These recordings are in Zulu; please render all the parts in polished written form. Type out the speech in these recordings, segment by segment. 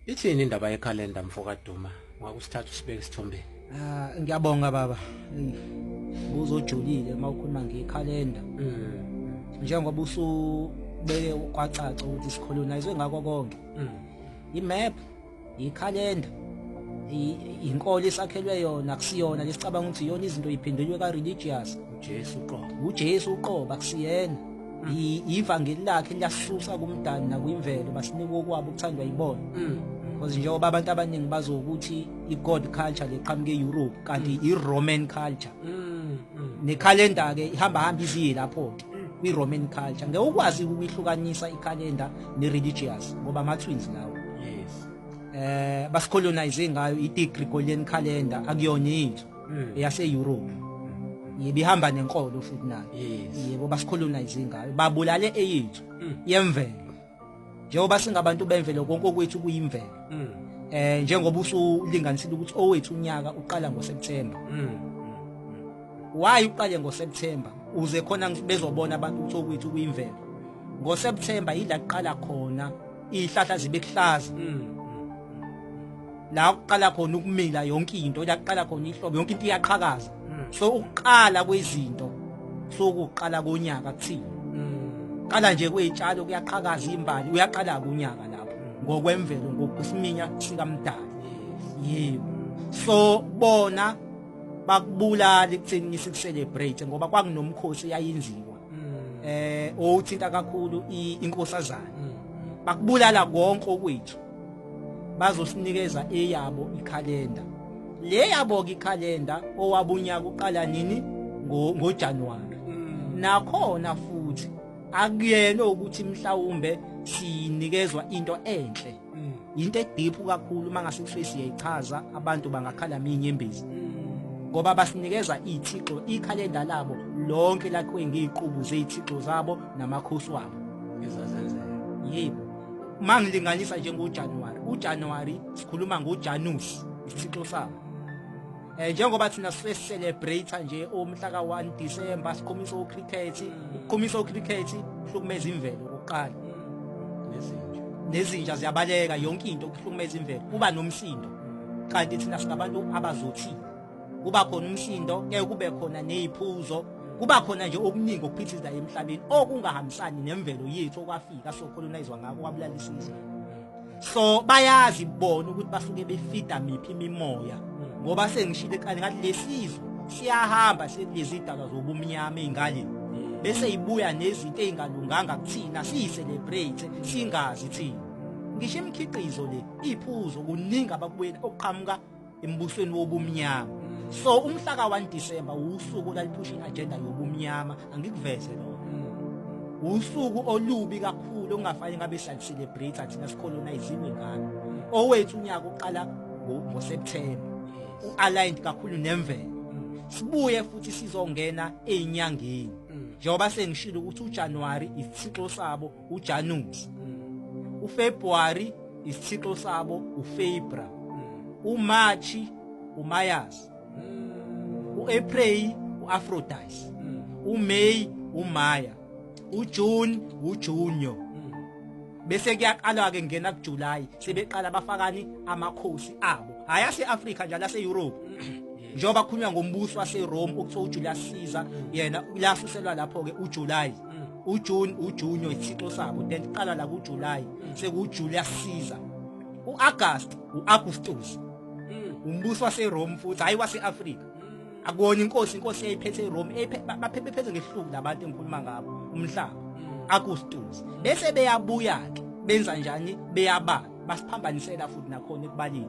Ithini indaba yekhalenda mfokaDuma? Ungakusithatha usibeke isithombeni. Ah, ngiyabonga baba. Uzojulile uma ukhuluma ngekhalenda. Njengoba usubeke kwacaca ukuthi sicolonize ngakho konke. Imap, ikhalenda, inkolo esakhelwe yona akusiyona lesicabanga ukuthi iyona, izinto iphenduliwe ka religious. uJesu uqobo. uJesu uqobo akusiyena. Ivangeli lakhe liyasusa kumdani nakwimvelo, basinika okwabo ukuthandwa yibona. Because njengoba abantu abaningi bazokuthi i-God culture leqhamuke e-Europe, kanti i-Roman culture. Nekhalenda ke ihamba hamba iziye lapho ke kwi-Roman culture. Ngeke ukwazi ukuyihlukanisa ikhalenda ne-religious ngoba ama-twins lawo. Basicolonize ngayo i-Gregorian calendar, akuyona yethu, eyase-Europe. Yebo, ihamba nenkolo futhi nayo. Yebo, basicolonize ngayo, babulale eyethu yemvelo. Njengoba singabantu bemvelo, konke okwethu kuyimvelo. Njengoba usulinganisile ukuthi owethu unyaka uqala ngoSeptember. Why uqale ngoSeptember? Uze khona bezobona abantu ukuthi okwethu kuyimvelo. NgoSeptember yila kuqala khona izihlahla zibe kuhlaza. La kuqala khona ukumila yonke into, la kuqala khona ihlobo, yonke into iyaqhakaza. So ukuqala kwezinto sokuqala konyaka kuthini? Qala nje kwezitshalo kuyaqhakaza imbali, uyaqala kunyaka lapho ngokwemvelo, ngokusiminya sikamdali. Yebo. So bona bakubulala ekutheni sikucelebrate ngoba kwakunomkhosi yayenziwa owuthinta kakhulu inkosazana. Bakubulala konke okwethu, bazosinikeza eyabo ikhalenda. Le yabo ke ikhalenda, owabunyaka uqala nini? NgoJanuary. Nakhona futhi akuyena ukuthi mhlawumbe sinikezwa into enhle, into edeep kakhulu. Mangase kuthiwe siyayichaza, abantu bangakhala minyembezi, ngoba basinikeza ithixo. Ikhalenda labo lonke lakhiwe ngeziqubu zezithixo zabo namakhosi wabo. Ezazenzeka. Yebo, mangilinganisa njengoJanuary, uJanuary sikhuluma ngoJanus, isithixo sabo. Njengoba thina sicelebrate nje umhla ka1 December, siqhumisa ucricket, ukuqhumisa ucricket kuhlukumeza imvelo okokuqala. Nezinja. Nezinja ziyabaleka, yonke into kuhlukumeza imvelo, kuba nomsindo. Kanti thina singabantu abazothile, kuba khona umsindo ke, kube khona neziphuzo, kuba khona nje okuningi okuphithiza emhlabeni okungahambisani nemvelo yethu, okwafika socolonizwa ngako, kwabulala isizwe. So bayazi bona ukuthi basuke befida miphi imimoya, ngoba sengishilo eqale ngathi lesizwe siyahamba sekulezi idalwa zobumnyama ey'ngale, bese ibuya nezinto ey'ngalunganga kuthina, siyicelebrate singazi thina. Ngisho imikhiqizo le iphuzo, kuningi abakubuyela okuqhamuka embusweni wobumnyama. So umhla ka-1 December usuku laliphusha i-agenda yobumnyama. Angikuveze lokho, usuku olubi kakhulu okungafanele ngabe siyacelebrate thina, sicoloniziwe ngalo. Owethu unyaka uqala ngoSeptember, u-aligned kakhulu nemvelo. Sibuye futhi sizongena ey'nyangeni. Njengoba sengishilo ukuthi uJanuary isithixo sabo uJanus, uFebruary isithixo sabo uFebra, uMarch uMayas, uApril uAphrodite, uMay uMaya, uJune uJunio. Bese kuyaqala ke ngena kuJuly, sebeqala bafakani amakhosi abo, hayi ase-Afrika njalo, ase-Europe. Njengoba kukhulunywa ngombuso waseRome okuthiwa uJulius Caesar, yena lasuselwa lapho ke uJuly. uJune, uJunio isithixo sabo, then kuqala la kuJuly sekuJulius Caesar. uAugust uAugustus, umbuso waseRome futhi, hayi wase-Afrika. Akuwona inkosi, inkosi eyayiphethe eRome, baphethe ngehluku labantu engikhuluma ngabo umhlaba. Augustus. Bese beyabuya ke, benza njani? Beyabala, basiphambanisela futhi nakhona ekubaleni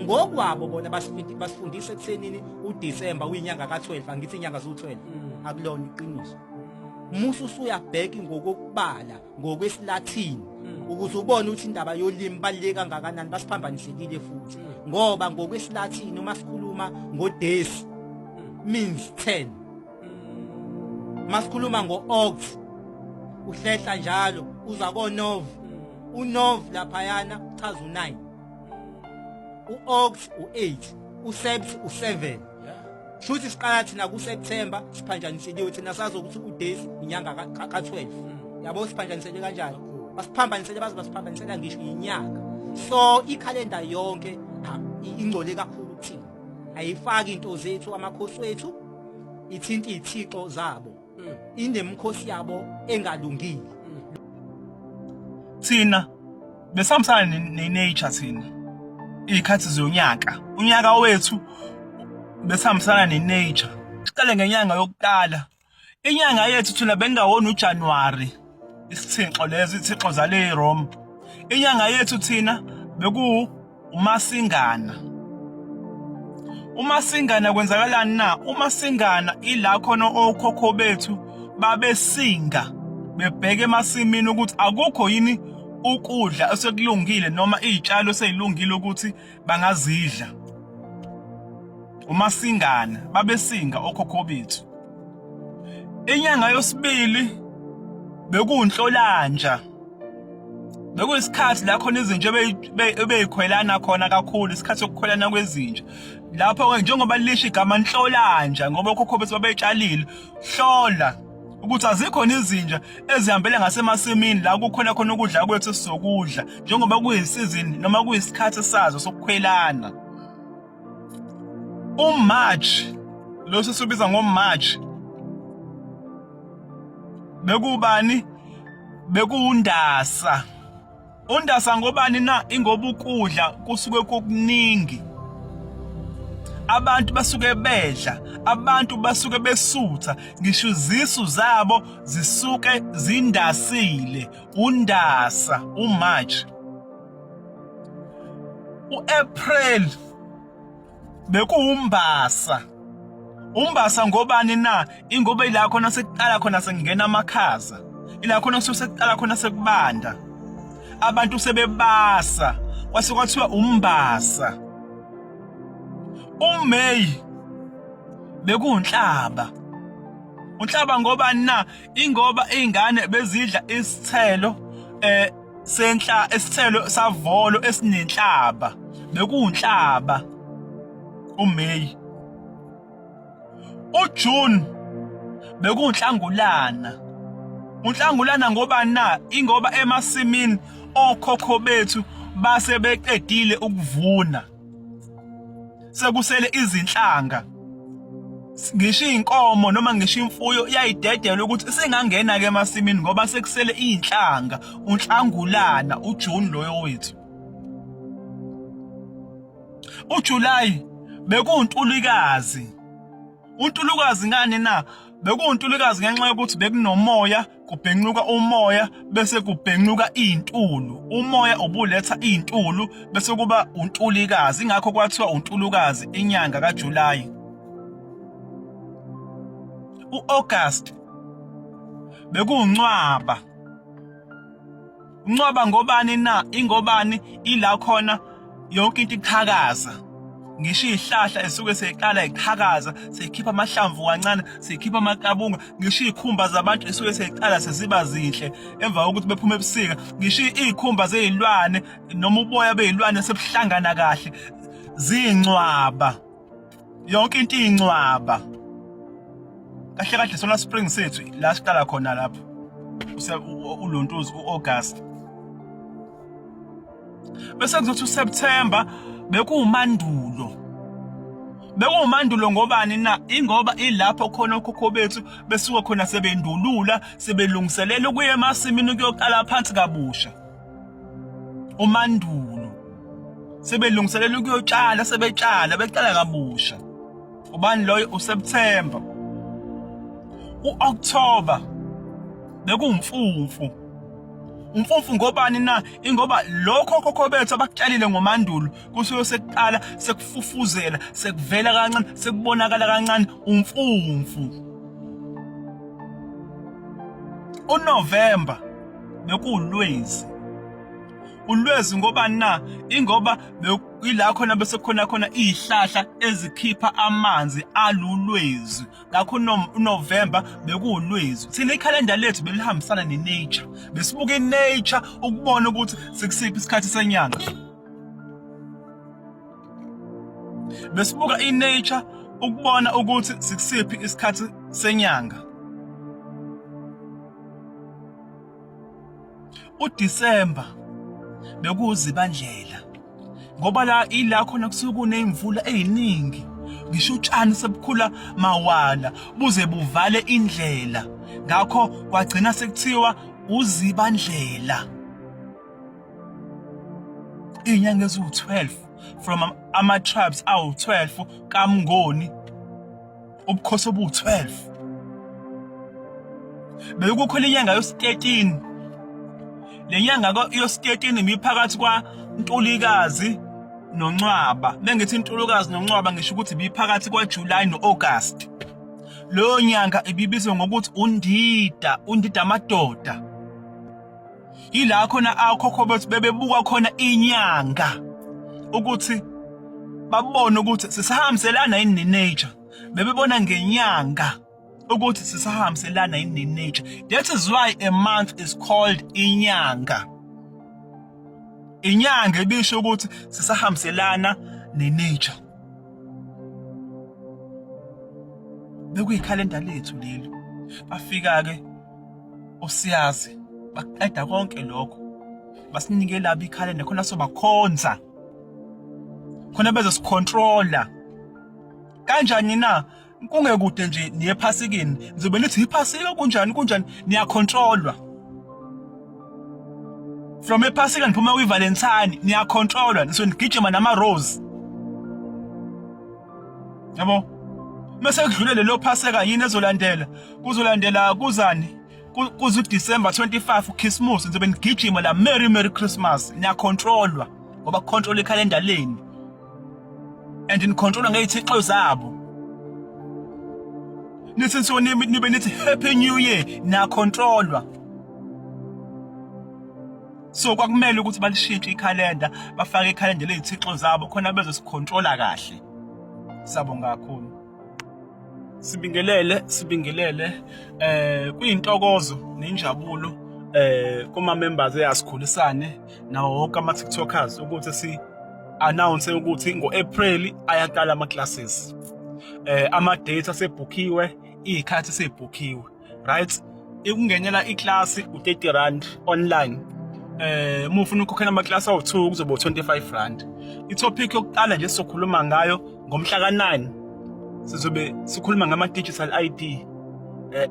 ngokwabo bona. Basifundisa ekuthenini uDecember uyinyanga ka12. Angithi inyanga zu12? Akulona iqiniso. Musu usuyabheka ngokokubala ngokwesiLatin ukuze ubone ukuthi indaba yolimi baluleke kangakanani. Basiphambanisekile futhi, ngoba ngokwesiLatin uma sikhuluma ngoDesi means 10, masikhuluma ngo-Oct uhlehla njalo uza koNov, uNov laphayana uchaza u9, u-Oct u8, uSept u7. Shuthi siqala thina kuSeptember, siphanjaniseliwe. Thina sazi ukuthi uDesi inyanga ka-12. Yabo, siphanjanisele kanjani? Basiphambanisele, baze basiphambanisela ngisho inyanga. So ikhalenda yonke ingcole kakhulu kuthina, ayifaki into zethu, amakhosi wethu, ithinta izithixo zabo, inemikhosi yabo engalungile. Thina besihambisana ne-nature, thina iy'khathi zonyaka, unyaka wethu besihambisana ne-nature. Siqale ngenyanga yokuqala. Inyanga yethu thina bengawona uJanuary, isithinxo lezo, izithixo zale Rome. Inyanga yethu thina beku uMasingana. UMasingana kwenzakalani na? UMasingana ila khona okhokho bethu babesinga bebheke emasimini ukuthi akukho yini ukudla osekulungile noma izitshalo sezilungile ukuthi bangazidla. UMasingana babesinga okhokho bethu. Inyanga yosibili bekuwunhlolanja. Bekuyisikhathi la khona izinja ebeyikhwelana khona kakhulu, isikhathi sokukhwelana kwezinja. Lapho-ke njengoba lisho igama nhlolanja, ngoba okhokho bethu babeyitshalile, hlola ukuthi azikhona izinja ezihambela ngasemasimini la kukhona khona ukudla kwethu esizokudla, njengoba kuyisizini noma kuyisikhathi sazo sokukhwelana. UMarch lo sesibiza ngoMarch bekubani? Bekuwundasa. Undasa ngobani na? Ingoba ukudla kusuke kukuningi, abantu basuke bedla, abantu basuke besutha, ngisho izisu zabo zisuke zindasile. Undasa, uMarch. UApril bekuwumbasa. Umbasa ngobani na? Ingoba ila khona sekuqala khona sengena amakhaza, ila khona sekuqala khona sekubanda, abantu sebebasa, kwase kwathiwa umbasa. UMay bekuwunhlaba. Unhlaba ngobani na? Ingoba izingane bezidla isithelo senhla, isithelo savolo esinenhlaba, bekuwunhlaba uMay. uJune bekuwunhlangulana. Unhlangulana ngoba na? Ingoba emasimini okhokho bethu base beqedile ukuvuna, sekusele izinhlanga, ngisho inkomo noma ngisho imfuyo iyayidedela ukuthi isingangena ke emasimini ngoba sekusele inhlanga. Unhlangulana uJune loyo wethu. UJuly bekuwuntulikazi. Untulukazi ngani na? Bekuwuntulukazi ngenxa yokuthi bekunomoya, kubhencuka umoya bese kubhencuka iy'ntulu. Umoya ubuletha iy'ntulu bese kuba untulikazi, ingakho kwathiwa untulukazi inyanga kaJulayi. U-August bekuwuncwaba. Uncwaba ngobani na? Ingobani ila khona yonke into iqhakaza, ngisho izihlahla esuke seyiqala iqhakaza, seyikhipha amahlamvu kancane, seyikhipha amaqabunga, ngisho izikhumba zabantu esuke seyiqala seziba zinhle emva kokuthi bephume ebusika, ngisho izikhumba zezilwane noma uboya bezilwane sebuhlangana kahle, zincwaba yonke into incwaba. Kahle kahle sona spring sethu la siqala khona lapho ulontuzi uAugust, bese kuzothi uSeptember bekuwumandulo. Bekuwumandulo ngobani na? Ingoba ilapho khona okhokho bethu besuka khona sebendulula, sebelungiselela ukuya emasimini ukuyoqala phansi kabusha. Umandulo sebelungiselela ukuyotshala, sebetshala beqala kabusha. Ubani loyo? USeptember. UOctober bekuwumfumfu. Umfumfu ngobani na? Ingoba lokho okhokho bethu abakutshalile ngomandulo kusuke sekuqala sekufufuzela, sekuvela kancane, sekubonakala kancane, umfumfu. UNovember bekuwulwezi. Ulwezi ngobani na? Ingoba ila khona bese khona khona izihlahla ezikhipha amanzi alulwezi, ngakho uNovember bekuwulwezi. Thina ikhalenda lethu belihambisana ne-nature, besibuka i-nature ukubona ukuthi sikusiphi isikhathi senyanga, besibuka i-nature ukubona ukuthi sikusiphi isikhathi senyanga. UDisemba Bekuwuzibandlela ngoba la ila khona kusuke kuney'mvula ey'ningi, ngisho utshani sebukhula mawala buze buvale indlela, ngakho kwagcina sekuthiwa uzibandlela. Iy'nyanga eziwu-12 from ama-tribes awu-12 kaMngoni, ubukhosi obu-12. Bekukhona inyanga yosi-13. Le nyanga yosi-13 ibiphakathi kwaNtulikazi noNcwaba. Mengithi Ntulukazi noNcwaba ngisho ukuthi ibiphakathi kwaJuly no-August. Leyo nyanga ibibizwa ngokuthi uNdida, uNdida amadoda. Yila khona akhokho bethu bebebuka khona inyanga ukuthi babone ukuthi sisahambiselana yini ne-nature. Bebebona ngenyanga ukuthi sisahambiselana yini ne-nature. That is why a month is called inyanga. Inyanga ibisho ukuthi sisahambiselana ne-nature. Bekuyikhalenda lethu lelo. Bafika-ke osiyazi baqeda konke lokho, basinike labo ikhalenda khona sobakhonza khona bezosicontrola kanjani na. Kungekude nje niye ephasikeni, nizobe nithi iphasika kunjani kunjani, niyacontrolwa from ephasika niphuma kwi-Valentine, niyacontrolwa nisuke nigijima nama-rose yabo. Mase kudlule lelo phasika yini ezolandela? Kuzolandela kuzani? Kuze uDecember 25 uChristmas, nizobe nigijima la Merry Merry Christmas. Niyacontrolwa ngoba kucontrol ikhalenda leni and nicontrolwa ngey'thixo zabo. Nithi nisuke nibe nithi Happy New Year, niyacontrolwa. So kwakumele ukuthi balishintshe ikhalenda, bafake ikhalenda ley'thixo zabo khona bezosicontrola kahle. Sabonga kakhulu. Sibingelele, sibingelele kuyintokozo nenjabulo kuma members eyasikhulisane nawo wonke ama TikTokers ukuthi si announce ukuthi ngo-April ayaqala ama classes. Ama dates asebhukhiwe, izikhathi sebhukhiwe. Right? Ukungenela iklasi u-30 rand online. Uma ufuna ukukhokhela amaklasi awu-2 kuzoba u-25 rand. I-topic yokuqala nje sizokhuluma ngayo ngomhla ka-9 sizobe sikhuluma ngama-digital ID.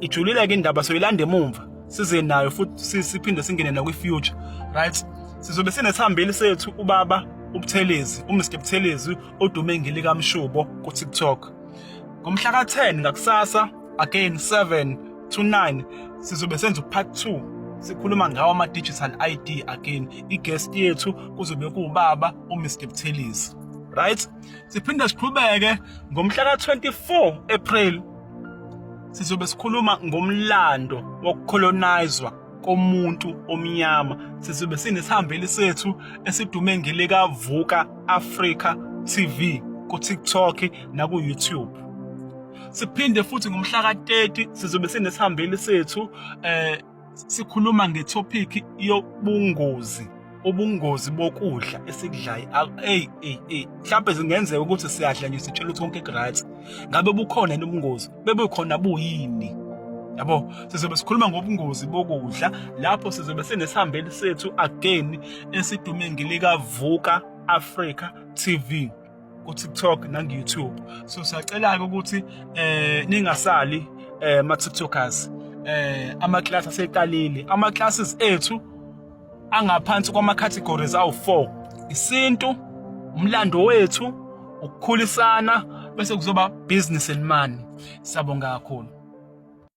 Ijulile-ke indaba, soyilanda emumva size nayo futhi siphinde singene nakwi-future. Right? Sizobe sinesihambeli sethu ubaba uButhelezi, uMr Buthelezi odume ngelikaMshubo ku-TikTok. Ngomhla ka-10 ngakusasa again 7 to 9 sizobe senza u-part 2 sikhuluma ngawo ama-digital ID again. I-guest yethu kuzobe kuwubaba uMr Buthelezi. Right? Siphinde siqhubeke ngomhla ka-24 April sizobe sikhuluma ngomlando wokucolonizwa komuntu omnyama. Sizobe sinesihambeli sethu esidume ngelikaVuka Africa TV ku-TikTok naku-YouTube. Siphinde futhi ngomhla ka-30 sizobe sinesihambeli sethu sikhuluma ngetopic yobungozi, ubungozi bokudla esikudlayo. Ey ey ey, mhlawumbe zingenzeka ukuthi siyadla nje sitshela ukuthi konke ku-right, ngabe bukhona yini ubungozi? Bebukhona buyini? Yabo, sizobe sikhuluma ngobungozi bokudla lapho sizobe sinesihambeli sethu again esidume ngelikaVuka Africa TV ku-TikTok nangu-YouTube. So siyacela-ke ukuthi ningasali ma-TikTokers. Amaklasi aseqalile, ama-classes ethu angaphansi kwama-categories awu-4: isintu, umlando wethu, ukukhulisana, bese kuzoba business and money. Siyabonga kakhulu.